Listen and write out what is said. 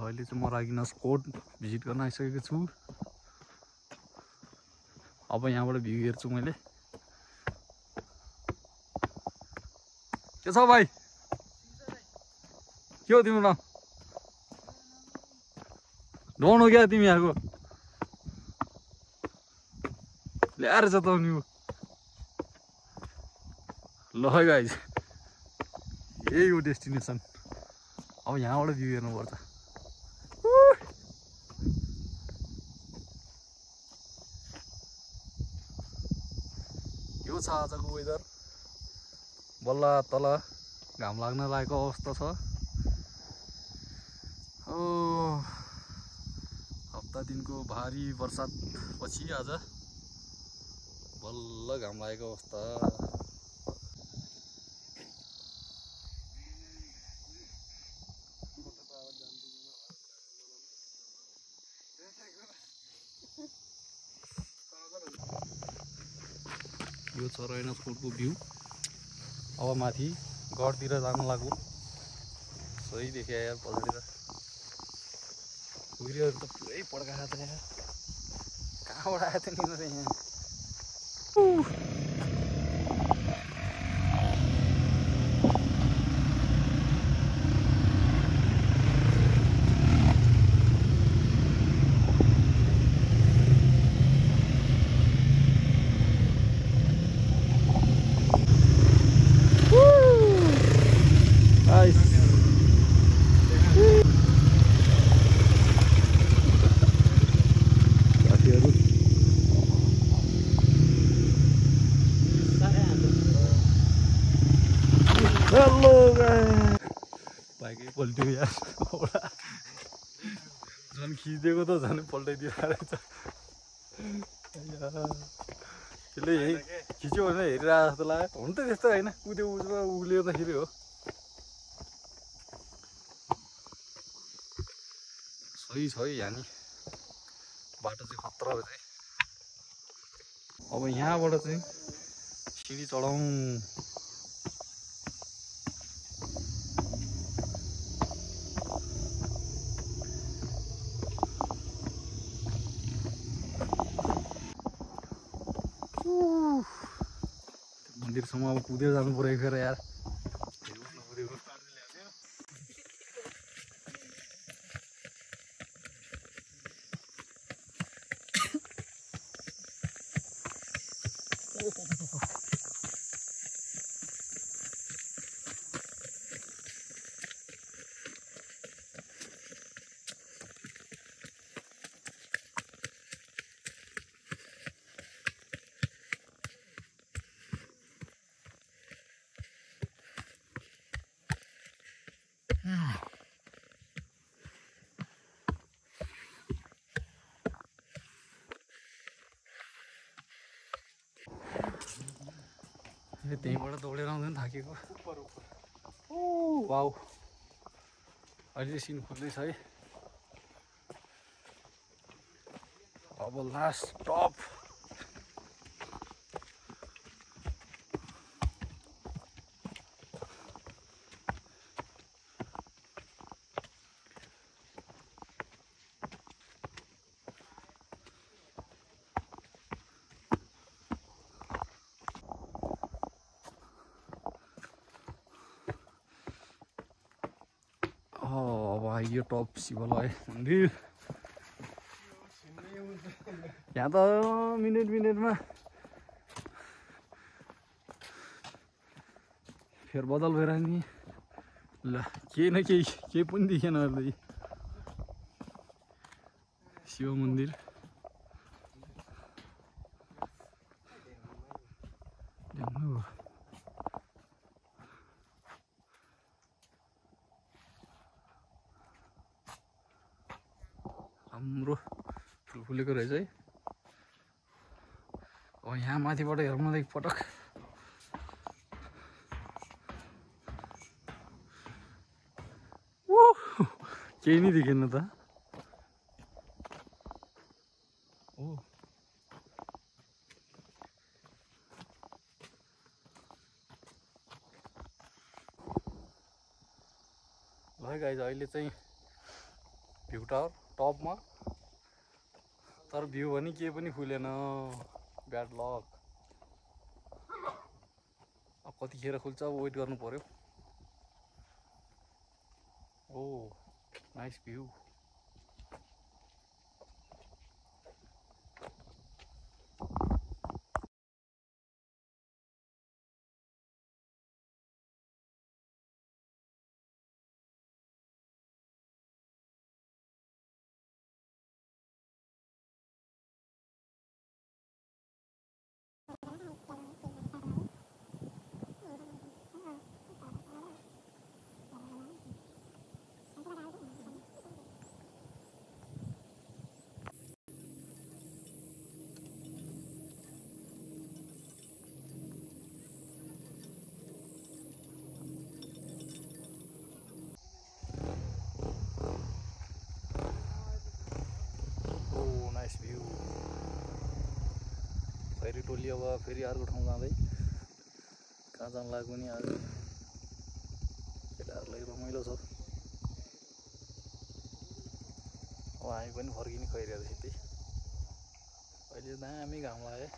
अहिले चाहिँ म रागिनास फोर्ट भिजिट गर्न आइसकेको छु। अब यहाँबाट भ्यू हेर्छु मैले। के छ भाइ? के हो तिम्रो नाम? डोन हो क्या तिमी यहाँको? ल्याएर जताउने हो। ल गाइस, यही हो डेस्टिनेसन। अब यहाँबाट भ्यू हेर्नुपर्छ। यो छ आजको वेदर। बल्ल तल घाम लाग्न लागेको अवस्था छ। हप्ता दिनको भारी वर्षात पछि आज बल्ल घाम लागेको अवस्था। यो छ रागिनास फोर्टको भ्यू। अब माथि गढतिर जान लाग्यो। सही देखियो यार पछाडि त कुहिरोहरू त पुरै पड्काएको छ यार। कहाँबाट आयो त नि यहाँ? हेलो बाइकै पल्ट्यो यार। झन् खिचिदिएको त झन् पल्टाइदियो रहेछ। त्यसले यहीँ खिच्यो भने हेरिरहेको जस्तो लाग्यो। हुन त त्यस्तो होइन, कुद्यो उक्लिँदाखेरि हो। सही छ है यहाँ नि, बाटो चाहिँ खतरा हो चाहिँ। अब यहाँबाट चाहिँ सिँढी चढाउँ। मन्दिरसम्म अब कुदेर जानु पऱ्यो फेरि यार। त्यहीँबाट दौडेर आउँदा पनि थाकेको। वाउ, अहिले सिन खुल्दैछ है। अब लास्ट टप। अब आइयो टप शिवालय मन्दिर। यहाँ त मिनेटमा फेरबदल भएर नि। ल केही न केही पनि देखेन अहिले। शिव मन्दिर राम्रो फुलेको रहेछ है। अब यहाँ माथिबाट हेरौँ न एकपटक। केही नै देखेन त। ल गाइज, अहिले चाहिँ भ्यू टावर टपमा, तर भ्यू भने केही पनि खुलेन। Bad lock. अब कतिखेर खुल्छ अब वेट गर्नु पर्यो। ओ नाइस भ्यू। Nice view. फेरि टोली अब फेरि अर्को ठाउँ जाँदै, कहाँ जानु लाग्यो नि आज केटाहरूलाई रमाइलो छ। अब हामी पनि फर्किने खैरिएर सिधै। अहिले दामी घाम लाग्यो।